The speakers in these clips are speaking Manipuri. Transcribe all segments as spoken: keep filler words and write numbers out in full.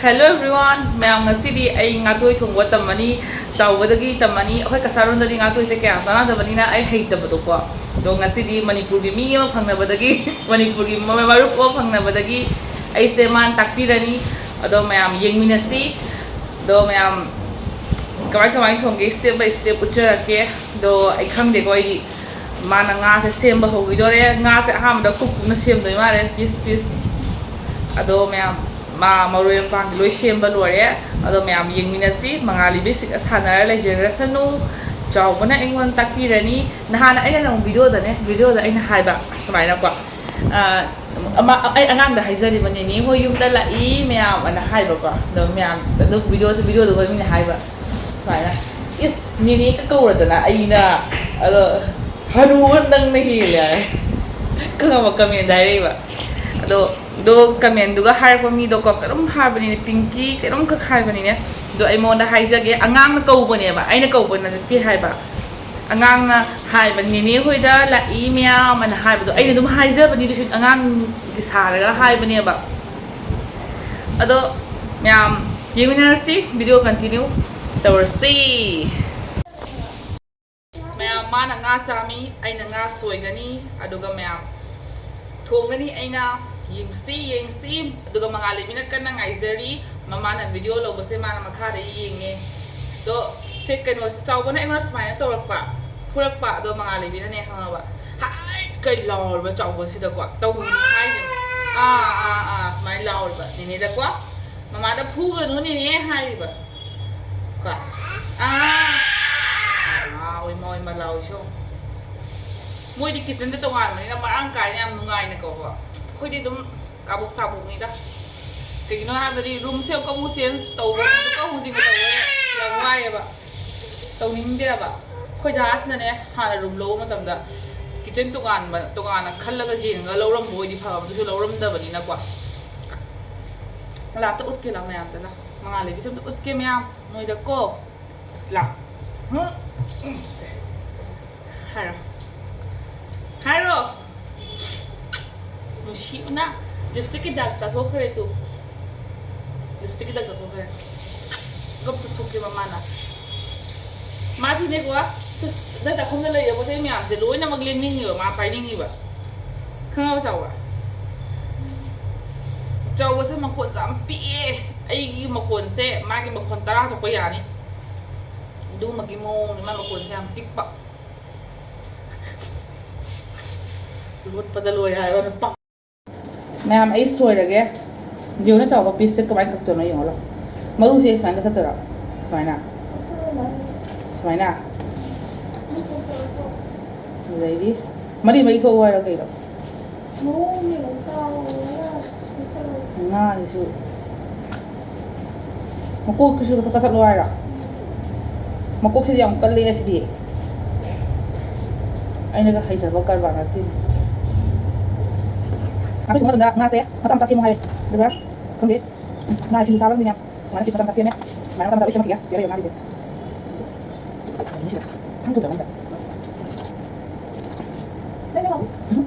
Hello everyone, ꯃꯌꯥꯝ, ꯉꯁꯤꯗꯤ ꯑꯩ ꯉꯥꯇꯣꯏ ꯊꯣꯡꯕ ꯇꯝꯃꯅꯤ꯫ ꯆꯥꯎꯕꯗꯒꯤ ꯇꯝꯃꯅꯤ꯫ ꯑꯩꯈꯣꯏ ꯀꯁꯥꯔꯣꯝꯗꯗꯤ ꯉꯥꯇꯣꯏꯁꯦ ꯀꯌꯥ ꯆꯥꯅꯗꯕꯅꯤꯅ ꯑꯩ ꯍꯩꯇꯕꯗꯣꯀꯣ꯫ ꯑꯗꯣ ꯉꯁꯤꯗꯤ ꯃꯅꯤꯄꯨꯔꯒꯤ ꯃꯤ ꯑꯃ ꯐꯪꯅꯕꯗꯒꯤ, ꯃꯅꯤꯄꯨꯔꯒꯤ ꯃ- ꯃꯔꯨꯞ ꯑꯃ ꯐꯪꯅꯕꯗꯒꯤ ꯑꯩꯁꯦ ꯃꯥꯅ ꯇꯥꯛꯄꯤꯔꯅꯤ꯫ ꯑꯗꯣ ꯃꯌꯥꯝ ꯌꯦꯡꯃꯤꯟꯅꯁꯤ꯫ ꯑꯗꯣ ꯃꯌꯥꯝ ꯀꯃꯥꯏ ꯀꯃꯥꯏ ꯊꯣꯡꯒꯦ step by step ꯎꯠꯆꯔꯛꯀꯦ꯫ ꯑꯗꯣ ꯑꯩ ꯈꯪꯗꯦꯀꯣ, ꯑꯩꯗꯤ ꯃꯥꯅ ꯉꯥꯁꯦ ꯁꯦꯝꯕ ꯍꯧꯈꯤꯗꯣꯔꯦ꯫ ꯉꯥꯁꯦ ꯑꯍꯥꯟꯕꯗ ꯀꯨꯞ ꯀꯨꯞꯅ ꯁꯦꯝꯗꯣꯏ ꯃꯥꯜꯂꯦ, piece piece꯫ ꯑꯗꯣ ꯃꯌꯥꯝ, ꯃꯥ ꯃꯔꯣꯏ ꯃꯄꯥꯡꯗꯤ ꯂꯣꯏ ꯁꯦꯝꯕ ꯂꯣꯏꯔꯦ꯫ ꯑꯗꯣ ꯃꯌꯥꯝ ꯌꯦꯡꯃꯤꯟꯅꯁꯤ꯫ ꯃꯉꯥꯜ ꯏꯕꯤꯁꯤꯒ ꯁꯥꯟꯅꯔ ꯂꯩꯖꯔꯁꯅꯨ꯫ ꯆꯥꯎꯕꯅ ꯑꯩꯉꯣꯟꯗ ꯇꯥꯛꯄꯤꯔꯅꯤ꯫ ꯅꯍꯥꯟ ꯑꯩꯅ ꯅꯪ videoꯗꯅꯦ, videoꯗ ꯑꯩꯅ ꯍꯥꯏꯕ ꯁꯨꯃꯥꯏꯅꯀꯣ, ꯑ, ꯑꯃ, ꯑꯩ ꯑꯉꯥꯡꯗ ꯍꯥꯏꯖꯔꯤꯕ, "ꯅꯦꯅꯦ ꯍꯣꯏ ꯌꯨꯝꯗ ꯂꯥꯛꯏ ꯃꯌꯥꯝ" ꯑꯅ ꯍꯥꯏꯕꯀꯣ꯫ ꯑꯗꯣ ꯃꯌꯥꯝ ꯑꯗꯨꯝ videoꯗ, videoꯗꯨꯒ ꯃꯤꯅ ꯍꯥꯏꯕ ꯁꯨꯃꯥꯏꯅ, "ꯏꯁ, ꯅꯦꯅꯦꯒ ꯀꯧꯔꯗꯅ ꯑꯩꯅ, ꯑꯗꯣ ꯍꯅꯨꯕ ꯅꯪꯅ ꯍꯦꯜꯂꯦ" ꯍꯥꯏ꯫ ꯈꯪꯉꯕ? Commentꯗ ꯍꯥꯏꯔꯛꯏꯕ꯫ ꯑꯗꯣ, ꯑꯗꯣ commentꯗꯨꯒ ꯍꯥꯏꯔꯛꯄ ꯃꯤꯗꯣꯀꯣ, ꯀꯩꯅꯣꯝ ꯍꯥꯏꯕꯅꯤꯅꯦ, ꯄꯤꯡꯀꯤ ꯀꯩꯅꯣꯝꯈꯛ ꯍꯥꯏꯕꯅꯤꯅꯦ꯫ ꯑꯗꯣ ꯑꯩ ꯃꯉꯣꯟꯗ ꯍꯥꯏꯖꯒꯦ, ꯑꯉꯥꯡꯅ ꯀꯧꯕꯅꯦꯕ, ꯑꯩꯅ ꯀꯧꯕ ꯅꯠꯇꯦ ꯍꯥꯏꯕ꯫ ꯑꯉꯥꯡꯅ ꯍꯥꯏꯕ, "ꯅꯦꯅꯦ ꯍꯣꯏꯗ ꯂꯥꯛꯏ ꯃꯌꯥꯝ" ꯑꯅ ꯍꯥꯏꯕꯗꯣ ꯑꯩꯅ ꯑꯗꯨꯝ ꯍꯥꯏꯖꯕꯅꯤ, ꯑꯗꯨꯁꯨ ꯑꯉꯥꯡꯒꯤ ꯁꯥꯔꯒ ꯍꯥꯏꯕꯅꯦꯕ꯫ ꯑꯗꯣ ꯃꯌꯥꯝ ꯌꯦꯡꯃꯤꯟꯅꯔꯁꯤ, video continue ꯇꯧꯔꯁꯤ꯫ ꯃꯌꯥꯝ, ꯃꯥꯅ ꯉꯥ ꯆꯥꯝꯃꯤ, ꯑꯩꯅ ꯉꯥ ꯁꯣꯏꯒꯅꯤ, ꯑꯗꯨꯒ ꯃꯌꯥꯝ ꯊꯣꯡꯒꯅꯤ ꯑꯩꯅ꯫ ꯌꯦꯡꯁꯤ, ꯌꯦꯡꯁꯤ꯫ ꯑꯗꯨꯒ ꯃꯉꯥꯜꯂꯩꯕꯤꯅ ꯀꯟꯅ ꯉꯥꯏꯖꯔꯤ, ꯃꯃꯥꯅ video ꯂꯧꯕꯁꯦ ꯃꯥꯅ ꯃꯈꯥꯗ ꯌꯦꯡꯉꯦ꯫ ꯑꯗꯣ ꯁꯦ, ꯀꯩꯅꯣꯁꯦ, ꯆꯥꯎꯕꯅ ꯑꯩꯉꯣꯟꯗ ꯁꯨꯃꯥꯏꯅ ꯇꯧꯔꯛꯄ, ꯐꯨꯔꯛꯄ, ꯑꯗꯣ ꯃꯉꯥꯜꯂꯩꯕꯤꯅꯅꯦ, ꯈꯪꯉꯕ, ꯍꯥꯏ ꯀꯩ ꯂꯥꯎꯔꯤꯕ ꯆꯥꯎꯕꯁꯤꯗꯀꯣ, ꯇꯧꯅꯨ ꯍꯥꯏꯅꯦ꯫ ꯑꯥ, ꯑꯥ, ꯑꯥ, ꯁꯨꯃꯥꯏꯅ ꯂꯥꯎꯔꯤꯕ ꯅꯦꯅꯦꯗꯀꯣ, "ꯃꯃꯥꯗ ꯐꯨꯒꯅꯨ ꯅꯦꯅꯦ" ꯍꯥꯏꯔꯤꯕ꯫ ꯀꯣ꯫ ꯑꯥ꯫ ꯑꯥ, ꯑꯣꯏꯃ, ꯑꯣꯏꯃ ꯂꯥꯎꯏꯁꯣ꯫ ꯃꯣꯏꯗꯤ kitchenꯗ ꯇꯣꯉꯥꯟꯕꯅꯤꯅ ꯃꯔꯥꯡ ꯀꯥꯏꯅ ꯌꯥꯝ ꯅꯨꯡꯉꯥꯏꯅ ꯀꯧꯕ꯫ ꯑꯩꯈꯣꯏꯗꯤ ꯑꯗꯨꯝ ꯀꯥꯕꯣꯛ ꯁꯥꯕꯣꯛꯅꯤꯗ꯫ ꯀꯩꯒꯤꯅꯣ ꯍꯥꯏꯕꯗꯤ roomꯁꯦ ꯑꯃꯨꯛꯀ ꯑꯃꯨꯛ change ꯇꯧꯕ, ꯑꯃꯨꯛꯀ ꯑꯃꯨꯛ ꯍꯧꯖꯤꯛ ꯇꯧꯕ ꯌꯥꯝ ꯋꯥꯏꯑꯦꯕ꯫ ꯇꯧꯅꯤꯡꯗꯦꯕ꯫ ꯑꯩꯈꯣꯏ ꯗꯥꯁꯤꯅꯅꯦ, ꯍꯥꯟꯅ room ꯂꯧꯕ ꯃꯇꯝꯗ kitchen ꯇꯣꯉꯥꯟꯕ, ꯇꯣꯉꯥꯟꯅ ꯈꯜꯂꯒ ꯌꯦꯡꯉꯒ ꯂꯧꯔꯝꯕ ꯑꯣꯏꯗꯤ ꯐꯕ, ꯑꯗꯨꯁꯨ ꯂꯧꯔꯝꯗꯕꯅꯤꯅꯀꯣ꯫ ꯂꯥꯛꯇ ꯎꯠꯀꯦ ꯂꯥꯎ ꯃꯌꯥꯝꯗꯅ꯫ ꯃꯉꯥꯜ ꯂꯩꯕꯤꯁꯦ ꯑꯝꯇ ꯎꯠꯀꯦ ꯃꯌꯥꯝ ꯅꯣꯏꯗꯀꯣ꯫ ꯁꯤ ꯂꯥꯎ꯫ ꯍꯨꯝ꯫ ꯁꯦ꯫ ꯍꯥꯏꯔꯣ꯫ ꯍꯥꯏꯔꯣ꯫ ꯅꯨꯡꯁꯤꯕꯅ lipstickꯀꯤ ꯗꯥꯛ ꯆꯥꯊꯣꯛꯈ꯭ꯔꯦ ꯇꯨ꯫ ꯆꯤꯛꯀꯤꯗꯛ ꯆꯠꯊꯣꯛꯈ꯭ꯔꯦ꯫ ꯒꯞ ꯆꯠꯊꯣꯛꯈꯤꯕ ꯃꯥꯅ꯫ ꯃꯥꯗꯤꯅꯦꯀꯣ, ꯅꯣꯏ ꯆꯥꯛꯈꯨꯝꯗ ꯂꯩꯔꯤꯕ ꯄꯣꯠ ꯆꯩ ꯃꯌꯥꯝꯁꯦ ꯂꯣꯏꯅꯃꯛ ꯂꯦꯡꯅꯤꯡꯉꯤꯕ, ꯃꯥ ꯄꯥꯏꯅꯤꯡꯉꯤꯕ꯫ ꯈꯪꯉꯕ ꯆꯥꯎꯕ? ꯆꯥꯎꯕꯁꯦ ꯃꯈꯣꯟꯁꯦ ꯌꯥꯝ ꯄꯤꯛꯑꯦ꯫ ꯑꯩꯒꯤ ꯃꯈꯣꯟꯁꯦ ꯃꯥꯒꯤ ꯃꯈꯣꯟ ꯇꯔꯥ ꯊꯣꯛꯄ ꯌꯥꯅꯤ꯫ ꯑꯗꯨꯒꯨꯝꯕꯒꯤ ꯃꯑꯣꯡꯅꯤ ꯃꯥꯏ ꯃꯈꯣꯟꯁꯦ ꯌꯥꯝ ꯄꯤꯛꯄ꯫ ꯂꯣꯠꯄꯗ ꯂꯣꯏꯔꯦ ꯍꯥꯏꯕ ꯅꯨꯄꯥ꯫ ꯃꯌꯥꯝ, ꯑꯩ ꯁꯣꯏꯔꯒꯦ꯫ ꯌꯦꯡꯉꯨꯅꯦ ꯆꯥꯎꯕ, ꯄꯤꯁꯁꯦ ꯀꯃꯥꯏꯅ ꯀꯛꯇꯣꯏꯅꯣ ꯌꯦꯡꯉꯣ ꯂꯥꯎ꯫ ꯃꯔꯨꯁꯦ ꯁꯨꯃꯥꯏꯅ ꯀꯛꯊꯠꯇꯣꯏꯔꯣ? ꯁꯨꯃꯥꯏꯅ? ꯁꯨꯃꯥꯏꯅ? ꯑꯗꯩꯗꯤ ꯃꯔꯤ ꯃꯔꯤ ꯊꯣꯛꯑꯣ ꯍꯥꯏꯔꯣ ꯀꯩꯅꯣ? ꯉꯥꯁꯤꯁꯨ ꯃꯀꯣꯛꯇꯨꯁꯨ ꯀꯛꯊꯠꯂꯣ ꯍꯥꯏꯔꯣ? ꯃꯀꯣꯛꯁꯤꯗꯤ ꯌꯥꯝ ꯀꯜꯂꯦ ꯑꯁꯤꯗꯤ꯫ ꯑꯩꯅꯒ ꯍꯩꯖꯕ ꯀꯔꯕꯥꯔ ꯅꯠꯇꯦ꯫ ꯑꯩꯈꯣꯏ ꯁꯣꯝ ꯅꯥꯀꯟꯗ ꯉꯥꯁꯦ ꯃꯆꯥ ꯃꯆꯥ ꯁꯦꯝꯃꯣ ꯍꯥꯏꯔꯦ꯫ ꯑꯗꯨꯒ ꯈꯪꯗꯦ, ꯉꯥ ꯁꯤꯡꯖꯨ ꯆꯥꯕ ꯃꯤꯅ ꯁꯨꯃꯥꯏꯅ ꯄꯤꯁ ꯃꯆꯥ ꯃꯆꯥ ꯁꯦꯝꯃꯦ꯫ ꯁꯨꯃꯥꯏꯅ ꯃꯆꯥ ꯃꯆꯥ ꯂꯣꯏ ꯁꯦꯝꯃꯛꯈꯤꯒꯦ꯫ ꯁꯤꯗ ꯂꯩꯕ ꯉꯥꯁꯤꯡꯁꯦ꯫ ꯊꯥꯡ ꯊꯨꯗ꯭ꯔꯕ ꯅꯪꯁꯦ?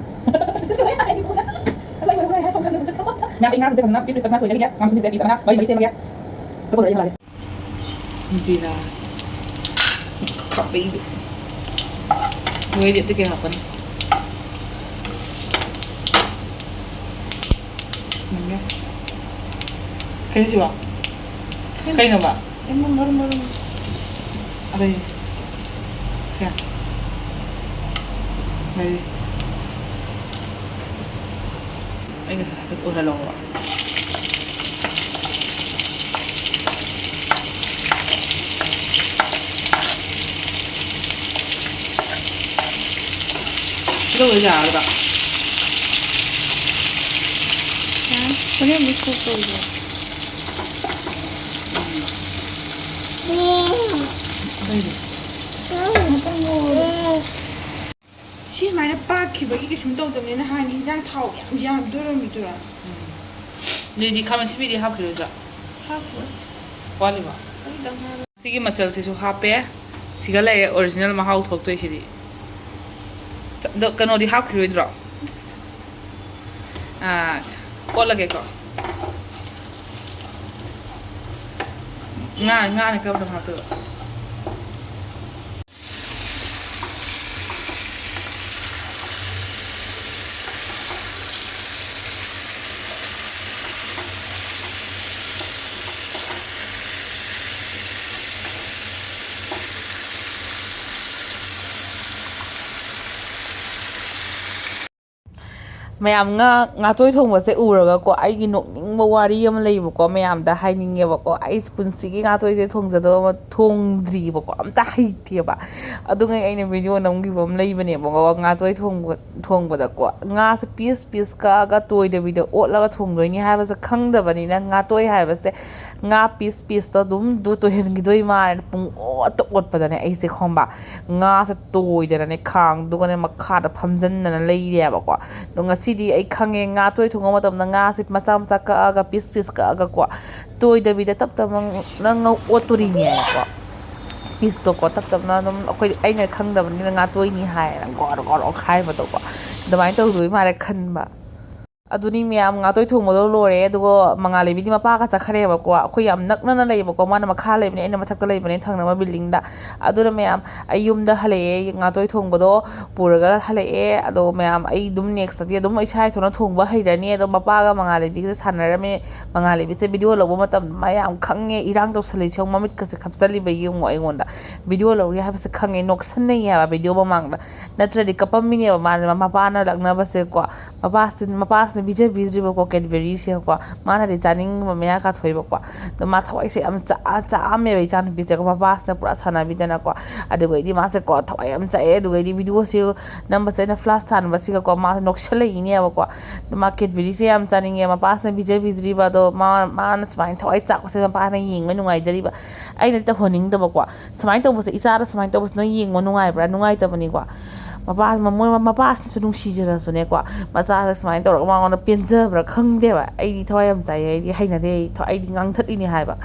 ꯃꯌꯥꯝ, ꯑꯩ ꯉꯥꯁꯤꯡꯁꯦ ꯐꯖꯅ ꯄꯤꯁ ꯄꯤꯁ ꯐꯖꯅ ꯁꯣꯏꯖꯈꯤꯒꯦ꯫ ꯉꯥ ꯃꯇꯨꯝꯁꯤꯡꯁꯦ ꯄꯤꯁ ꯑꯃꯅ ꯃꯔꯤ ꯃꯔꯤ ꯁꯦꯝꯃꯒꯦ꯫ ꯑꯗꯨꯒ ꯂꯣꯏꯔꯦ, ꯍꯜꯂꯛꯑꯒꯦ꯫ ꯖꯤꯔꯥ꯫ ꯈꯥꯕꯩꯗꯨ꯫ ꯃꯣꯏꯗꯤ ꯑꯇꯩ ꯀꯩ ꯍꯥꯞꯄꯅꯤ? ꯃꯨꯟꯒꯦ꯫ ꯀꯩꯅꯣ ꯁꯤꯕꯣ? ꯀꯩꯅꯣꯕ? ꯀꯩꯅꯣ ꯃꯔꯨ ꯃꯔꯨ꯫ ꯑꯗꯩ ꯁꯦ꯫ ꯂꯩ꯫ ꯑꯩ ꯉꯁꯥꯏ ꯍꯥꯏꯐꯦꯠ ꯎꯍꯜꯍꯧꯕ꯫ ꯁꯤꯗ ꯑꯣꯏ ꯌꯥꯒꯗ꯭ꯔꯥ? ꯌꯥꯅꯤ꯫ ꯍꯣꯔꯦꯟ ꯑꯃꯨꯛ ꯁꯣꯛ ꯇꯧꯁꯦ꯫ ꯎꯝ꯫ ꯑꯇꯩꯗꯤ? ꯁꯤ ꯁꯨꯃꯥꯏꯅ ꯄꯥꯛꯈꯤꯕꯒꯤ ꯀꯩꯁꯨꯝ ꯇꯧꯗꯕꯅꯤꯅ ꯍꯥꯟꯅ ꯏꯟꯖꯥꯡ ꯊꯥꯎ ꯌꯥꯝ ꯌꯥꯝꯗꯣꯏꯔꯝꯃꯤꯗꯨꯔꯥ? ꯎꯝ꯫ ꯅꯣꯏꯗꯤ ꯈꯥꯃꯦꯟ ꯑꯁꯤꯟꯕꯤꯗꯤ ꯍꯥꯞꯈꯤꯔꯣꯏꯗ꯭ꯔꯥ? ꯍꯥꯞꯈꯤꯔꯣꯏ꯫ ꯋꯥꯠꯂꯤꯕ? ꯑꯩ ꯈꯤꯇꯪ ꯉꯥꯏꯔꯦ꯫ ꯁꯤꯒꯤ ꯃꯆꯜꯁꯤꯁꯨ ꯍꯥꯞꯄꯦ꯫ ꯁꯤꯒ ꯂꯩꯔꯦ original ꯃꯍꯥꯎ ꯊꯣꯛꯇꯣꯏꯁꯤꯗꯤ꯫ ꯑꯗꯣ ꯀꯩꯅꯣꯗꯤ ꯍꯥꯞꯈꯤꯔꯣꯏꯗ꯭ꯔꯣ? ꯑꯥ, ꯑꯣꯠꯂꯒꯦꯀꯣ꯫ ꯉꯥ ꯉꯥꯅ ꯀꯔꯝꯕ ꯍꯥꯞꯇꯣꯏꯕ? ꯃꯌꯥꯝ, ꯉꯥ ꯉꯥꯇꯣꯏ ꯊꯣꯡꯕꯁꯦ ꯎꯔꯒꯀꯣ, ꯑꯩꯒꯤ ꯅꯣꯛꯅꯤꯡꯕ ꯋꯥꯔꯤ ꯑꯃ ꯂꯩꯕꯀꯣ, ꯃꯌꯥꯝꯗ ꯍꯥꯏꯅꯤꯡꯉꯦꯕꯀꯣ꯫ ꯑꯩꯁꯦ ꯄꯨꯟꯁꯤꯒꯤ ꯉꯥꯇꯣꯏꯁꯦ ꯊꯣꯡꯖꯗꯕ ꯑꯃ ꯊꯣꯡꯗ꯭ꯔꯤꯕꯀꯣ, ꯑꯝꯇ ꯍꯩꯇꯦꯕ꯫ ꯑꯗꯨꯉꯩ ꯑꯩꯅ ꯚꯤꯗꯤꯑꯣ ꯅꯝꯈꯤꯕ ꯑꯃ ꯂꯩꯕꯅꯦꯕꯀꯣ, ꯉꯥꯇꯣꯏ ꯊꯣꯡꯕ ꯊꯣꯡꯕꯗꯀꯣ, ꯉꯥꯁꯦ ꯄꯤꯁ ꯄꯤꯁ ꯀꯛꯑꯒ ꯇꯣꯏꯗꯕꯤꯗ ꯑꯣꯠꯂꯒ ꯊꯣꯡꯗꯣꯏꯅꯤ ꯍꯥꯏꯕꯁꯦ ꯈꯪꯗꯕꯅꯤꯅ, ꯉꯥꯇꯣꯏ ꯍꯥꯏꯕꯁꯦ ꯉꯥ ꯄꯤꯁ ꯄꯤꯁꯇꯣ ꯑꯗꯨꯝ ꯗꯨ ꯇꯣꯏꯍꯟꯈꯤꯗꯣꯏ ꯃꯥꯜꯂꯦꯅ ꯄꯨꯡ ꯑꯣꯠꯇ ꯑꯣꯠꯄꯗꯅꯦ, ꯑꯩꯁꯦ ꯈꯪꯕ, ꯉꯥꯁꯦ ꯇꯣꯏꯗꯅꯅꯦ ꯈꯥꯡꯗꯨꯒꯅꯦ ꯃꯈꯥꯗ ꯐꯝꯖꯟꯗꯅ ꯂꯩꯔꯦꯕꯀꯣ꯫ ꯑꯗꯣ ꯉꯁꯤꯗꯤ ꯑꯩ ꯈꯪꯉꯦ, ꯉꯥ ꯇꯣꯏ ꯊꯣꯡꯕ ꯃꯇꯝꯗ ꯉꯥꯁꯦ ꯃꯆꯥ ꯃꯆꯥ ꯀꯛꯑꯒ ꯄꯤꯁ ꯄꯤꯁ ꯀꯛꯑꯒꯀꯣ, ꯇꯣꯏꯗꯕꯤꯗ ꯇꯞ ꯇꯞꯅ ꯅꯪ ꯉꯧ ꯑꯣꯠꯇꯣꯔꯤꯅꯦꯕꯀꯣ꯫ ꯄꯤꯁꯇꯣꯀꯣ ꯇꯞ ꯇꯞꯅ ꯑꯗꯨꯝ, ꯑꯩꯈꯣꯏ, ꯑꯩꯅ ꯈꯪꯗꯕꯅꯤꯅ ꯉꯥ ꯇꯣꯏꯅꯤ ꯍꯥꯏꯌꯦꯅ ꯒꯣꯔ ꯒꯣꯔ ꯑꯣꯠꯈꯥꯏꯕꯗꯣꯀꯣ, ꯑꯗꯨꯃꯥꯏꯅ ꯇꯧꯗꯣꯏ ꯃꯥꯜꯂꯦ ꯈꯟꯕ꯫ ꯑꯗꯨꯅꯤ ꯃꯌꯥꯝ, ꯉꯥꯇꯣꯏ ꯊꯣꯡꯕꯗꯣ ꯂꯣꯏꯔꯦ, ꯑꯗꯨꯒ ꯃꯉꯥꯂꯩꯕꯤꯗꯤ ꯃꯄꯥꯒ ꯆꯠꯈ꯭ꯔꯦꯕꯀꯣ꯫ ꯑꯩꯈꯣꯏ ꯌꯥꯝ ꯅꯛꯅꯅ ꯂꯩꯌꯦꯕꯀꯣ, ꯃꯥꯅ ꯃꯈꯥ ꯂꯩꯕꯅꯦ, ꯑꯩꯅ ꯃꯊꯛꯇ ꯂꯩꯕꯅꯦ, ꯊꯪꯅꯕ ꯕꯤꯜꯗꯤꯡꯗ꯫ ꯑꯗꯨꯅ ꯃꯌꯥꯝ, ꯑꯩ ꯌꯨꯝꯗ ꯍꯜꯂꯛꯑꯦ, ꯉꯥꯇꯣꯏ ꯊꯣꯡꯕꯗꯣ ꯄꯨꯔꯒ ꯍꯜꯂꯛꯑꯦ꯫ ꯑꯗꯣ ꯃꯌꯥꯝ, ꯑꯩ ꯑꯗꯨꯝ ꯅꯦꯛꯁꯇꯗꯤ ꯑꯗꯨꯝ ꯏꯁꯥ ꯏꯊꯟꯇ ꯊꯣꯡꯕ ꯍꯩꯔꯅꯤ꯫ ꯑꯗꯣ ꯃꯄꯥꯒ ꯃꯉꯥꯂꯩꯕꯤꯒꯁꯦ ꯁꯥꯟꯅꯔꯝꯃꯦ꯫ ꯃꯉꯥꯂꯩꯕꯤꯁꯦ ꯚꯤꯗꯤꯑꯣ ꯂꯧꯕ ꯃꯇꯝꯗ ꯃꯥ ꯌꯥꯝ ꯈꯪꯉꯦ, ꯏꯔꯥꯡ ꯇꯧꯁꯜꯂꯛꯏꯁꯦ ꯌꯦꯡꯉꯨ, ꯃꯃꯤꯠꯀꯁꯦ ꯈꯞꯆꯜꯂꯤꯕ ꯌꯦꯡꯉꯣ ꯑꯩꯉꯣꯟꯗ꯫ ꯚꯤꯗꯤꯑꯣ ꯂꯧꯔꯤ ꯍꯥꯏꯕꯁꯦ ꯈꯪꯉꯦ, ꯅꯣꯛꯁꯟꯅꯩꯌꯦꯕ ꯚꯤꯗꯤꯑꯣ ꯃꯃꯥꯡꯗ꯫ ꯅꯠꯇ꯭ꯔꯗꯤ ꯀꯞꯄꯝꯃꯤꯅꯦꯕ ꯃꯥꯅ, ꯃꯄꯥꯅ ꯂꯛꯅꯕꯁꯦꯀꯣ꯫ ꯃꯄꯥꯁꯤ-, ꯃꯄꯥꯁꯤꯅ ꯄꯤꯖꯕꯤꯗ꯭ꯔꯤꯕꯀꯣ ꯀꯦꯗꯕꯦꯔꯤꯁꯦꯀꯣ꯫ ꯃꯥꯅꯗꯤ ꯆꯥꯅꯤꯡꯕ ꯃꯌꯥ ꯀꯥꯊꯣꯛꯏꯕꯀꯣ꯫ ꯑꯗꯣ ꯃꯥ ꯊꯋꯥꯏꯁꯦ ꯌꯥꯝ ꯆꯥ-, ꯆꯥꯛꯑꯝꯃꯦꯕ ꯏꯆꯥꯅꯨꯄꯤꯁꯦꯀꯣ꯫ ꯃꯄꯥꯁꯤꯅ ꯄꯨꯔꯥ ꯁꯥꯟꯅꯕꯤꯗꯅꯀꯣ꯫ ꯑꯗꯨꯒꯩꯗꯤ ꯃꯥꯁꯦꯀꯣ ꯊꯋꯥꯏ ꯌꯥꯝ ꯆꯥꯛꯑꯦ꯫ ꯑꯗꯨꯒꯩꯗꯤ ꯚꯤꯗꯤꯑꯣꯁꯦ ꯅꯝꯕꯁꯦ ꯑꯩꯅ ꯐ꯭ꯂꯥꯁ ꯊꯥꯟꯕꯁꯤꯒꯀꯣ ꯃꯥꯁꯦ ꯅꯣꯛꯁꯜꯂꯛꯏꯅꯦꯕꯀꯣ꯫ ꯑꯗꯣ ꯃꯥ ꯀꯦꯗꯕꯦꯔꯤꯁꯦ ꯌꯥꯝ ꯆꯥꯅꯤꯡꯉꯦ꯫ ꯃꯄꯥꯁꯤꯅ ꯄꯤꯖꯕꯤꯗ꯭ꯔꯤꯕ ꯑꯗꯣ ꯃꯥ-, ꯃꯥꯅ ꯁꯨꯃꯥꯏꯅ ꯊꯋꯥꯏ ꯆꯥꯛꯄꯁꯦ ꯃꯄꯥꯅ ꯌꯦꯡꯕ ꯅꯨꯡꯉꯥꯏꯖꯔꯤꯕ꯫ ꯑꯩꯅ ꯇꯧꯍꯟꯅꯤꯡꯗꯕꯀꯣ꯫ ꯁꯨꯃꯥꯏꯅ ꯇꯧꯕꯁꯦ, ꯏꯆꯥꯗ ꯁꯨꯃꯥꯏꯅ ꯇꯧꯕꯁꯦ ꯅꯣꯏ ꯌꯦꯡꯕ ꯅꯨꯡꯉꯥꯏꯕ꯭ꯔꯥ? ꯅꯨꯡꯉꯥꯏꯇꯕꯅꯤꯀꯣ꯫ ꯃꯄꯥ, ꯃꯣꯏ ꯃꯄꯥꯁꯤꯁꯨ ꯅꯨꯡꯁꯤꯖꯔꯁꯨꯅꯦꯀꯣ, ꯃꯆꯥꯁꯦ ꯁꯨꯃꯥꯏꯅ ꯇꯧꯔꯒ ꯃꯉꯣꯟꯗ ꯄꯦꯟꯖꯕ꯭ꯔꯥ ꯈꯪꯗꯦꯕ꯫ ꯑꯩꯗꯤ ꯊꯋꯥꯏ ꯌꯥꯝ ꯆꯥꯏꯌꯦ, ꯑꯩꯗꯤ ꯍꯩꯅꯗꯦ, ꯑꯩ ꯊ-, ꯑꯩꯗꯤ ꯉꯥꯡꯊꯠꯂꯤꯅꯤ ꯍꯥꯏꯕ꯫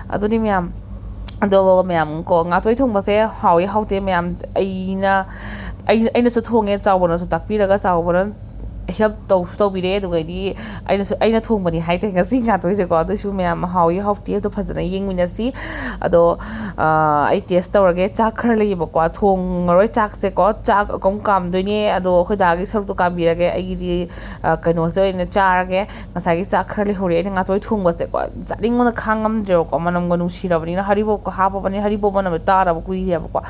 ꯑꯗꯨꯅꯤ ꯃꯌꯥꯝ, ꯑꯗꯣ ꯃꯌꯥꯝ ꯀꯣ, ꯉꯥꯇꯣꯏ ꯊꯣꯡꯕꯁꯦ ꯍꯥꯎꯏ ꯍꯥꯎꯇꯦ ꯃꯌꯥꯝ, ꯑꯩꯅ, ꯑꯩ, ꯑꯩꯅꯁꯨ ꯊꯣꯡꯉꯦ, ꯆꯥꯎꯕꯅꯁꯨ ꯇꯥꯛꯄꯤꯔꯒ, ꯆꯥꯎꯕꯅ help ꯇꯧꯁꯨ ꯇꯧꯕꯤꯔꯦ꯫ ꯑꯗꯨꯒꯩꯗꯤ ꯑꯩꯅꯁꯨ, ꯑꯩꯅ ꯊꯣꯡꯕꯅꯤ ꯍꯥꯏꯇꯥꯔꯦ ꯉꯁꯤ ꯉꯥꯇꯣꯏꯁꯦꯀꯣ꯫ ꯑꯗꯨꯏꯁꯨ ꯃꯌꯥꯝ ꯍꯥꯎꯏ ꯍꯥꯎꯇꯦ ꯑꯗꯣ ꯐꯖꯅ ꯌꯦꯡꯃꯤꯟꯅꯁꯤ꯫ ꯑꯗꯣ, ꯑ, ꯑꯩ taste ꯇꯧꯔꯒꯦ꯫ ꯆꯥꯛ ꯈꯔ ꯂꯩꯌꯦꯕꯀꯣ, ꯊꯣꯡꯉꯔꯣꯏ ꯆꯥꯛꯁꯦꯀꯣ꯫ ꯆꯥꯛ ꯑꯃꯨꯛ ꯀꯥꯝꯗꯣꯏꯅꯦ꯫ ꯑꯗꯣ ꯑꯩꯈꯣꯏ ꯗꯥꯒꯤ ꯁꯔꯨꯛꯇꯣ ꯀꯥꯝꯕꯤꯔꯒꯦ꯫ ꯑꯩꯒꯤꯗꯤ, ꯑ, ꯀꯩꯅꯣꯁꯦ ꯑꯣꯏꯅ ꯆꯥꯔꯒꯦ꯫ ꯉꯁꯥꯏꯒꯤ ꯆꯥꯛ ꯈꯔ ꯂꯩꯍꯧꯔꯤ꯫ ꯑꯩꯅ ꯉꯥꯇꯣꯏ ꯊꯣꯡꯕꯁꯦꯀꯣ, ꯆꯥꯅꯤꯡꯕꯅ ꯈꯥꯡ ꯉꯝꯗ꯭ꯔꯦꯕꯀꯣ꯫ ꯃꯅꯝꯒ ꯅꯨꯡꯁꯤꯔꯕꯅꯤꯅ ꯍꯔꯤꯕꯣꯞꯀ ꯍꯥꯞꯄꯕꯅꯤ꯫ ꯍꯔꯤꯕꯣꯞ ꯃꯅꯝꯗꯣ ꯇꯥꯗꯕ ꯀꯨꯏꯔꯦꯕꯀꯣ꯫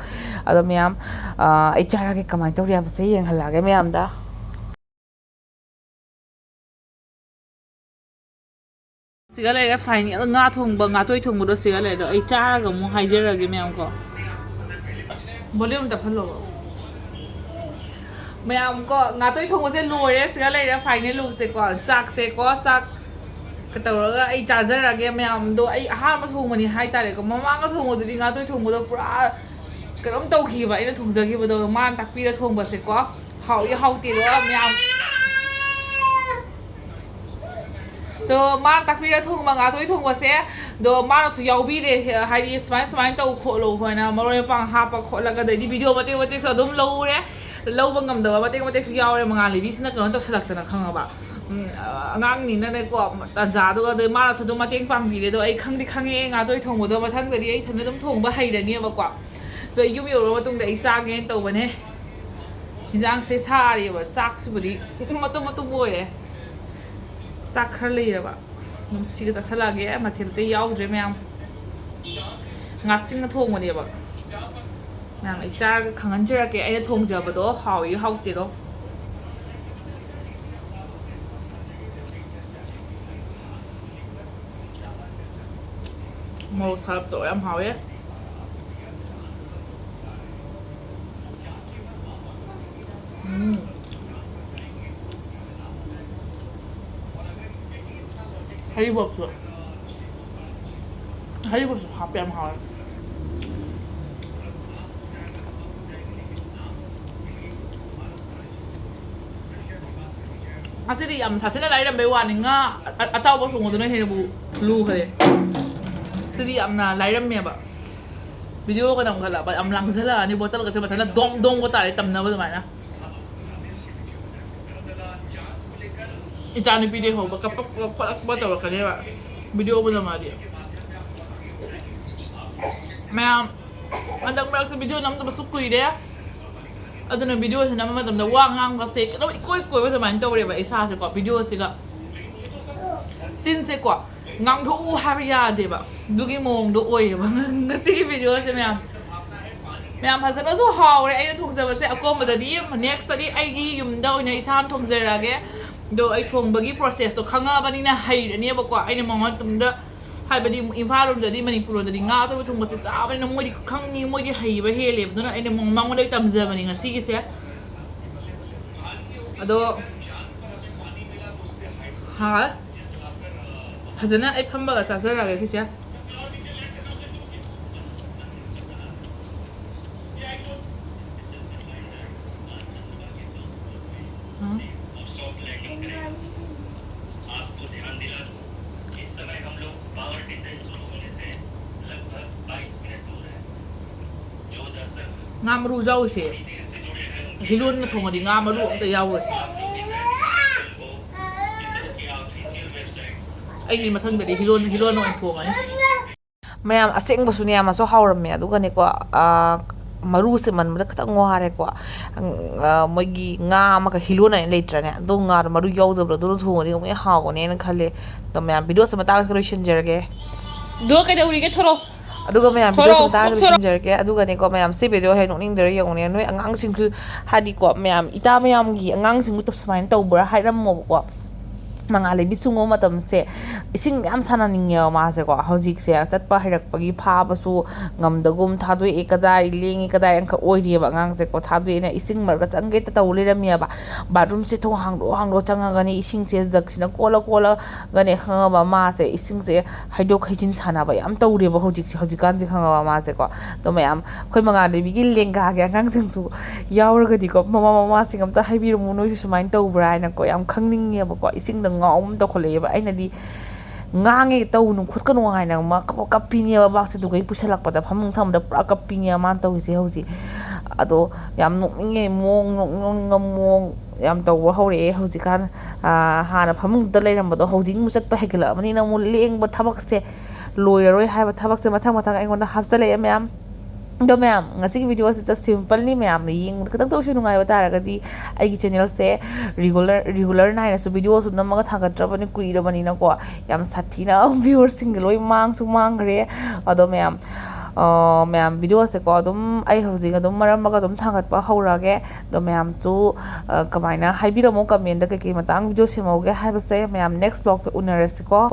ꯑꯗꯣ ꯃꯌꯥꯝ, ꯑ, ꯑꯩ ꯆꯥꯔꯒꯦ ꯀꯃꯥꯏꯅ ꯇꯧꯔꯤ ꯍꯥꯏꯕꯁꯦ ꯌꯦꯡꯍꯜꯂꯛꯑꯒꯦ ꯃꯌꯥꯝꯗ꯫ ꯁꯤꯒ ꯂꯩꯔꯦ final ꯉꯥ ꯊꯣꯡꯕ, ꯉꯥꯇꯣꯏ ꯊꯣꯡꯕꯗꯣ ꯁꯤꯒ ꯂꯩꯔꯦ꯫ ꯑꯗꯣ ꯑꯩ ꯆꯥꯔꯒ ꯑꯃꯨꯛ ꯍꯥꯏꯖꯔꯒꯦ ꯃꯌꯥꯝ ꯀꯣ꯫ Volume ꯑꯝꯇ ꯐꯜꯂꯣꯕ꯫ ꯃꯌꯥꯝ ꯀꯣ, ꯉꯥꯇꯣꯏ ꯊꯣꯡꯕꯁꯦ ꯂꯣꯏꯔꯦ꯫ ꯁꯤꯒ ꯂꯩꯔꯦ final lookꯁꯦꯀꯣ꯫ ꯆꯥꯛꯁꯦꯀꯣ, ꯆꯥꯛ ꯀ ꯇꯧꯔꯒ ꯑꯩ ꯆꯥꯖꯔꯒꯦ ꯃꯌꯥꯝꯗꯣ꯫ ꯑꯩ ꯑꯍꯥꯟꯕ ꯊꯣꯡꯕꯅꯤ ꯍꯥꯏꯇꯥꯔꯦꯀꯣ꯫ ꯃꯃꯥꯡꯗ ꯊꯣꯡꯕꯗꯨꯗꯤ ꯉꯥꯇꯣꯏ ꯊꯣꯡꯕꯗꯣ ꯄꯨꯔꯥ ꯀꯩꯅꯣꯝ ꯇꯧꯈꯤꯕ, ꯑꯩꯅ ꯊꯣꯡꯖꯈꯤꯕꯗꯣ꯫ ꯃꯥꯅ ꯇꯥꯛꯄꯤꯔ ꯊꯣꯡꯕꯁꯦꯀꯣ꯫ ꯍꯥꯎꯏ ꯍꯥꯎꯇꯦꯗꯣ ꯃꯌꯥꯝ꯫ ꯑꯗꯣ ꯃꯥꯅ ꯇꯥꯛꯄꯤꯔ ꯊꯣꯡꯕ ꯉꯥꯇꯣꯏ ꯊꯣꯡꯕꯁꯦ, ꯑꯗꯣ ꯃꯥꯅꯁꯨ ꯌꯥꯎꯕꯤꯔꯦ, ꯍꯥꯏꯗꯤ ꯁꯨꯃꯥꯏ ꯁꯨꯃꯥꯏꯅ ꯇꯧ ꯈꯣꯠꯂꯣ ꯍꯥꯏꯅ ꯃꯔꯣꯏ ꯃꯄꯥꯡ ꯍꯥꯞꯄ ꯈꯣꯠꯂꯒ, ꯑꯗꯩꯗꯤ video ꯃꯇꯦꯛ ꯃꯇꯦꯛꯁꯨ ꯑꯗꯨꯝ ꯂꯧꯔꯦ, ꯂꯧꯕ ꯉꯝꯗꯕ ꯃꯇꯦꯛ ꯃꯇꯦꯛꯁꯨ ꯌꯥꯎꯔꯦ, ꯃꯉꯥꯜ ꯂꯩꯕꯤꯁꯤꯅ ꯀꯩꯅꯣ ꯇꯧꯁꯜꯂꯛꯇꯅ, ꯈꯪꯉꯕ? ꯎꯝ, ꯑꯉꯥꯡꯅꯤꯅꯅꯦꯀꯣ, ꯇꯥꯟꯖꯥꯗꯨꯒ, ꯑꯗꯩ ꯃꯥꯅꯁꯨ ꯑꯗꯨꯝ ꯃꯇꯦꯡ ꯄꯥꯡꯕꯤꯔꯦ꯫ ꯑꯗꯣ ꯑꯩ ꯈꯪꯗꯤ ꯈꯪꯉꯛꯑꯦ ꯉꯥꯇꯣꯏ ꯊꯣꯡꯕꯗꯣ, ꯃꯊꯪꯗꯗꯤ ꯑꯩ ꯏꯊꯟꯗ ꯑꯗꯨꯝ ꯊꯣꯡꯕ ꯍꯩꯔꯅꯦꯕꯀꯣ꯫ ꯑꯗꯣ ꯑꯩ ꯌꯨꯝ ꯌꯧꯔꯕ ꯃꯇꯨꯡꯗ ꯑꯩ ꯆꯥꯒꯦꯅ ꯇꯧꯕꯅꯦ꯫ ꯍꯤꯟꯖꯥꯡꯁꯦ ꯁꯥꯔꯤꯕ, ꯆꯥꯛꯁꯤꯕꯨꯗꯤ ꯃꯇꯨꯝ ꯃꯇꯨꯝ ꯑꯣꯏꯔꯦ꯫ ꯆꯥꯛ ꯈꯔ ꯂꯩꯔꯕ꯫ ꯑꯗꯨꯝ ꯁꯤꯒ ꯆꯥꯁꯤꯜꯂꯛꯑꯒꯦ꯫ ꯃꯊꯦꯜ ꯑꯇꯩ ꯌꯥꯎꯗ꯭ꯔꯦ ꯃꯌꯥꯝ꯫ ꯉꯥꯁꯤꯡꯅ ꯊꯣꯡꯕꯅꯦꯕ꯫ ꯃꯌꯥꯝ ꯑꯩ ꯆꯥꯔꯒ ꯈꯪꯍꯟꯖꯔꯛꯀꯦ ꯑꯩꯅ ꯊꯣꯡꯖꯕꯗꯣ ꯍꯥꯎꯏ ꯍꯥꯎꯇꯦꯗꯣ꯫ ꯃꯣꯔꯣꯛ ꯁꯥꯔꯞ ꯇꯧꯔ ꯌꯥꯝ ꯍꯥꯎꯋꯦ꯫ ꯎꯝ꯫ ꯍꯔꯤꯕꯣꯞꯁꯨ, ꯍꯔꯤꯕꯣꯞꯁꯨ ꯍꯥꯞꯄꯦ, ꯌꯥꯝ ꯍꯥꯎꯋꯦ꯫ ꯑꯁꯤꯗꯤ ꯌꯥꯝ ꯁꯥꯊꯤꯅ ꯂꯥꯏꯔꯝꯕꯩ ꯋꯥꯅꯤ꯫ ꯉꯥ ꯑ-, ꯑꯇꯥꯎꯕ ꯊꯣꯡꯕꯗꯨꯅ ꯍꯦꯟꯅꯕꯨ ꯂꯨꯈ꯭ꯔꯦ꯫ ꯁꯤꯗꯤ ꯌꯥꯝꯅ ꯂꯥꯏꯔꯝꯃꯦꯕ꯫ Videoꯒ ꯅꯝꯈꯠꯂꯛꯑꯕ ꯌꯥꯝ ꯂꯥꯡꯁꯤꯜꯂꯛꯑꯅꯤ꯫ ꯕꯣꯇꯜꯒꯁꯦ ꯃꯊꯟꯇ ꯗꯣꯡ ꯗꯣꯡꯒ ꯇꯥꯔꯦ ꯇꯝꯅꯕ ꯑꯗꯨꯃꯥꯏꯅ꯫ ꯏꯆꯥꯅꯨꯄꯤꯗꯩ ꯍꯧꯕ ꯀꯞꯄꯛꯄ ꯈꯣꯠꯂꯛꯄ ꯇꯧꯔꯛꯀꯅꯦꯕ, ꯚꯤꯗꯤꯑꯣꯕꯨ ꯅꯝꯃꯛꯑꯗꯤ꯫ ꯃꯌꯥꯝ, ꯍꯟꯗꯛ ꯃꯔꯛꯁꯦ ꯚꯤꯗꯤꯑꯣ ꯅꯝꯗꯕꯁꯨ ꯀꯨꯏꯔꯦ꯫ ꯑꯗꯨꯅ ꯚꯤꯗꯤꯑꯣꯁꯦ ꯅꯝꯕ ꯃꯇꯝꯗ ꯋꯥ ꯉꯥꯡꯕꯁꯦ ꯀꯩꯅꯣꯝ ꯏꯀꯣꯏ ꯀꯣꯏꯕ ꯑꯗꯨꯃꯥꯏꯅ ꯇꯧꯔꯦꯕ ꯏꯁꯥꯁꯦꯀꯣ꯫ ꯚꯤꯗꯤꯑꯣꯁꯤꯒ ꯆꯤꯟꯁꯦꯀꯣ ꯉꯥꯡꯊꯣꯛꯎ ꯍꯥꯏꯕ ꯌꯥꯗꯦꯕ꯫ ꯑꯗꯨꯒꯤ ꯃꯑꯣꯡꯗꯣ ꯑꯣꯏꯌꯦꯕ ꯉꯁꯤꯒꯤ ꯚꯤꯗꯤꯑꯣꯁꯦ ꯃꯌꯥꯝ꯫ ꯃꯌꯥꯝ, ꯐꯖꯅꯁꯨ ꯍꯥꯎꯔꯦ ꯑꯩꯅ ꯊꯣꯡꯖꯕꯁꯦ꯫ ꯑꯀꯣꯟꯕꯗꯗꯤ, next ꯇꯗꯤ ꯑꯩꯒꯤ ꯌꯨꯝꯗ ꯑꯣꯏꯅ ꯏꯁꯥꯅ ꯊꯣꯡꯖꯔꯛꯑꯒꯦ꯫ ꯑꯗꯣ ꯑꯩ ꯊꯣꯡꯕꯒꯤ process ꯇꯣ ꯈꯪꯉꯛꯑꯕꯅꯤꯅ ꯍꯩꯔꯅꯦꯕꯀꯣ꯫ ꯑꯩꯅ ꯃꯉꯣꯟꯗ ꯇꯨꯡꯗ, ꯍꯥꯏꯕꯗꯤ ꯏꯝꯐꯥꯜ ꯂꯣꯝꯗꯗꯤ, ꯃꯅꯤꯄꯨꯔ ꯂꯣꯝꯗꯗꯤ ꯉꯥ ꯑꯇꯣꯏꯕ ꯊꯣꯡꯕꯁꯦ ꯆꯥꯕꯅꯤꯅ ꯃꯣꯏꯗꯤ ꯈꯪꯉꯤ, ꯃꯣꯏꯗꯤ ꯍꯩꯕ ꯍꯦꯜꯂꯦꯕ꯫ ꯑꯗꯨꯅ ꯑꯩꯅ ꯃꯉꯣꯟ-, ꯃꯉꯣꯟꯗꯒꯤ ꯇꯝꯖꯕꯅꯤ ꯉꯁꯤꯒꯤꯁꯦ꯫ ꯑꯗꯣ ꯍꯥ, ꯐꯖꯅ ꯑꯩ ꯐꯝꯕꯒ ꯆꯥꯖꯔꯒꯦ ꯁꯤꯁꯦ꯫ ꯎꯝ꯫ ꯉꯥ ꯃꯔꯨ ꯌꯥꯎꯔꯤꯁꯦ꯫ ꯍꯤꯔꯣꯟꯅ ꯊꯣꯡꯉꯗꯤ ꯉꯥ ꯃꯔꯨ ꯑꯝꯇ ꯌꯥꯎꯔꯣꯏ꯫ ꯑꯩꯗꯤ ꯃꯊꯪꯗꯗꯤ ꯍꯤꯔꯣꯟ, ꯍꯤꯔꯣꯟ ꯑꯣꯏꯅ ꯊꯣꯡꯉꯅꯤ꯫ ꯃꯌꯥꯝ, ꯑꯁꯦꯡꯕꯁꯨꯅꯦ ꯌꯥꯝꯅꯁꯨ ꯍꯥꯎꯔꯝꯃꯦ꯫ ꯑꯗꯨꯒꯅꯦꯀꯣ, ꯑꯥ, ꯃꯔꯨꯁꯦ ꯃꯟꯕꯗ ꯈꯤꯇꯪ ꯋꯥꯔꯦꯀꯣ꯫ ꯑꯥ, ꯃꯣꯏꯒꯤ ꯉꯥ ꯑꯃꯒ ꯍꯤꯔꯣꯟ ꯍꯥꯏꯅ ꯂꯩꯇ꯭ꯔꯅꯦ? ꯑꯗꯣ ꯉꯥꯗꯣ ꯃꯔꯨ ꯌꯥꯎꯗꯕꯗꯣ ꯑꯗꯨꯅ ꯊꯣꯡꯉꯗꯤ ꯑꯃꯨꯛ ꯍꯦꯟꯅ ꯍꯥꯎꯒꯅꯦꯅ ꯈꯜꯂꯦ꯫ ꯑꯗꯣ ꯃꯌꯥꯝ, ꯚꯤꯗꯤꯑꯣꯁꯦ ꯃꯇꯥꯡꯁꯤꯗ ꯂꯣꯏꯁꯤꯟꯖꯔꯒꯦ꯫ ꯑꯗꯣ ꯀꯩꯗꯧꯔꯤꯒꯦ? ꯊꯣꯔꯛꯑꯣ꯫ ꯑꯗꯨꯒ ꯃꯌꯥꯝ, ꯊꯣꯔꯛꯑꯣ, ꯚꯤꯗꯤꯑꯣꯁꯦ ꯃꯇꯥꯡꯗ ꯊꯣꯔꯛꯑꯣ꯫ ꯂꯣꯏꯁꯤꯟꯖꯔꯒꯦ꯫ ꯑꯗꯨꯒꯅꯦꯀꯣ ꯃꯌꯥꯝ, ꯁꯤ ꯚꯤꯗꯤꯑꯣ ꯍꯦꯛ ꯅꯣꯛꯅꯤꯡꯗꯔ ꯌꯦꯡꯉꯨꯅꯦ꯫ ꯅꯣꯏ ꯑꯉꯥꯡꯁꯤꯡꯁꯨ, ꯍꯥꯏꯗꯤꯀꯣ, ꯃꯌꯥꯝ, ꯏꯇꯥ ꯃꯌꯥꯝꯒꯤ ꯑꯉꯥꯡꯁꯤꯡꯕꯨ ꯁꯨꯃꯥꯏꯅ ꯇꯧꯕ꯭ꯔꯥ ꯍꯥꯏꯔꯝꯃꯣꯕꯀꯣ꯫ ꯃꯉꯥꯜ ꯂꯩꯕꯤ ꯁꯨꯡꯉꯨ ꯃꯇꯝꯁꯦ ꯏꯁꯤꯡ ꯌꯥꯝ ꯁꯥꯟꯅꯅꯤꯡꯉꯦꯕ ꯃꯥꯁꯦꯀꯣ꯫ ꯍꯧꯖꯤꯛꯁꯦ ꯆꯠꯄ ꯍꯩꯔꯛꯄꯒꯤ ꯐꯥꯕꯁꯨ ꯉꯝꯗꯒꯨꯝ, ꯊꯥꯗꯣꯛꯑꯦ ꯀꯗꯥꯏ, ꯂꯦꯡꯉꯦ ꯀꯗꯥꯏ ꯑꯃꯈꯛ ꯑꯣꯏꯔꯤꯑꯕ ꯑꯉꯥꯡꯁꯦꯀꯣ꯫ ꯊꯥꯗꯣꯛꯑꯦꯅ ꯏꯁꯤꯡ ꯃꯔꯛꯇ ꯆꯪꯒꯦ ꯍꯦꯛꯇ ꯇꯧ ꯂꯩꯔꯝꯃꯦꯕ꯫ ꯕꯥꯠꯔꯨꯝꯁꯦ ꯊꯣꯡ ꯍꯥꯡꯗꯣꯛ ꯍꯥꯡꯗꯣꯛ ꯆꯪꯉꯒꯅꯤ, ꯏꯁꯤꯡꯁꯦ ꯖꯛꯁꯤꯅ ꯀꯣꯜꯂ ꯀꯣꯜꯂꯒꯅꯦ, ꯈꯪꯉꯕ, ꯃꯥꯁꯦ ꯏꯁꯤꯡꯁꯦ ꯍꯩꯗꯣꯛ ꯍꯩꯖꯤꯟ ꯁꯥꯟꯅꯕ ꯌꯥꯝ ꯇꯧꯔꯦꯕ ꯍꯧꯖꯤꯛꯁꯦ, ꯍꯧꯖꯤꯛꯀꯥꯟꯁꯦ, ꯈꯪꯉꯕ, ꯃꯥꯁꯦꯀꯣ꯫ ꯑꯗꯣ ꯃꯌꯥꯝ, ꯑꯩꯈꯣꯏ ꯃꯉꯥꯜ ꯂꯩꯕꯤꯒꯤ ꯂꯦꯡꯒꯥꯒꯤ ꯑꯉꯥꯡꯁꯤꯡꯁꯨ ꯌꯥꯎꯔꯒꯗꯤꯀꯣ, ꯃꯃꯥ ꯃꯃꯥꯁꯤꯡ ꯑꯝꯇ ꯍꯥꯏꯕꯤꯔꯝꯃꯨ, ꯅꯣꯏꯁꯨ ꯁꯨꯃꯥꯏꯅ ꯇꯧꯕ꯭ꯔꯥ ꯍꯥꯏꯅꯀꯣ꯫ ꯌꯥꯝ ꯈꯪꯅꯤꯡꯉꯦꯕꯀꯣ꯫ ꯏꯁꯤꯡꯗ ꯉꯥꯎꯕ ꯑꯃ ꯇꯧꯈꯠꯂꯛꯑꯦꯕ꯫ ꯑꯩꯅꯗꯤ ꯉꯥꯡꯉꯦ, "ꯇꯧꯅꯨ ꯈꯣꯠꯀꯅꯨ" ꯍꯥꯏꯅ ꯃꯥ ꯀꯞ-, ꯀꯞꯄꯤꯅꯦꯕ ꯃꯥꯁꯦ꯫ ꯑꯗꯨꯒ ꯑꯩ ꯄꯨꯁꯜꯂꯛꯄꯗ ꯐꯃꯨꯡ ꯊꯝꯕꯗ ꯄꯨꯔꯥ ꯀꯞꯄꯤꯅꯦꯕ ꯃꯥꯅ ꯇꯧꯔꯤꯁꯦ ꯍꯧꯖꯤꯛ꯫ ꯑꯗꯣ ꯌꯥꯝ ꯅꯣꯛꯅꯤꯡꯉꯦ, ꯃꯑꯣꯡ, ꯅꯣꯛꯅꯤꯡ-, ꯅꯣꯛꯅꯤꯡꯕ ꯃꯑꯣꯡ꯫ ꯌꯥꯝ ꯇꯧꯕ ꯍꯧꯔꯛꯑꯦ ꯍꯧꯖꯤꯛꯀꯥꯟ꯫ ꯍꯥꯟꯅ ꯐꯃꯨꯡꯗ ꯂꯩꯔꯝꯕꯗꯣ ꯍꯧꯖꯤꯛ ꯑꯃꯨꯛ ꯆꯠꯄ ꯍꯦꯟꯒꯠꯂꯛꯑꯕꯅꯤꯅ ꯑꯃꯨꯛ ꯂꯦꯡꯕ ꯊꯕꯛꯁꯦ ꯂꯣꯏꯔꯔꯣꯏ ꯍꯥꯏꯕ ꯊꯕꯛꯁꯦ ꯃꯊꯪ ꯃꯊꯪ ꯑꯩꯉꯣꯟꯗ ꯍꯥꯞꯆꯜꯂꯛꯑꯦ ꯃꯌꯥꯝ꯫ ꯑꯗꯣ ꯃꯌꯥꯝ, ꯉꯁꯤꯒꯤ ꯚꯤꯗꯤꯑꯣꯁꯦ just simpleꯅꯤ꯫ ꯃꯌꯥꯝꯅ ꯌꯦꯡꯕꯗ ꯈꯤꯇꯪꯇ ꯑꯣꯏꯁꯨ ꯅꯨꯡꯉꯥꯏꯕ ꯇꯥꯔꯒꯗꯤ ꯑꯩꯒꯤ ꯆꯦꯅꯦꯜꯁꯦ regular regular ꯅꯥꯏꯅꯁꯨ ꯚꯤꯗꯤꯑꯣꯁꯨ ꯅꯝꯃꯒ ꯊꯥꯡꯒꯠꯇ꯭ꯔꯕꯅꯤ ꯀꯨꯏꯔꯕꯅꯤꯅꯀꯣ꯫ ꯌꯥꯝ ꯁꯥꯊꯤꯅ viewerꯁꯤꯡꯒ ꯂꯣꯏ ꯃꯥꯡꯁꯨ ꯃꯥꯡꯈ꯭ꯔꯦ꯫ ꯑꯗꯣ ꯃꯌꯥꯝ, ꯃꯌꯥꯝ, ꯚꯤꯗꯤꯑꯣꯁꯦꯀꯣ ꯑꯗꯨꯝ ꯑꯩ ꯍꯧꯖꯤꯛ ꯑꯗꯨꯝ ꯃꯔꯛ ꯃꯔꯛ ꯑꯗꯨꯝ ꯊꯥꯡꯒꯠꯄ ꯍꯧꯔꯛꯑꯒꯦ꯫ ꯑꯗꯣ ꯃꯌꯥꯝꯁꯨ ꯀꯃꯥꯏꯅ ꯍꯥꯏꯕꯤꯔꯝꯃꯣ commentꯗ ꯀꯩꯀꯩ ꯃꯇꯥꯡ ꯚꯤꯗꯤꯑꯣ ꯁꯦꯝꯍꯧꯒꯦ ꯍꯥꯏꯕꯁꯦ꯫ ꯃꯌꯥꯝ next vlogꯇ ꯎꯅꯔꯁꯤꯀꯣ꯫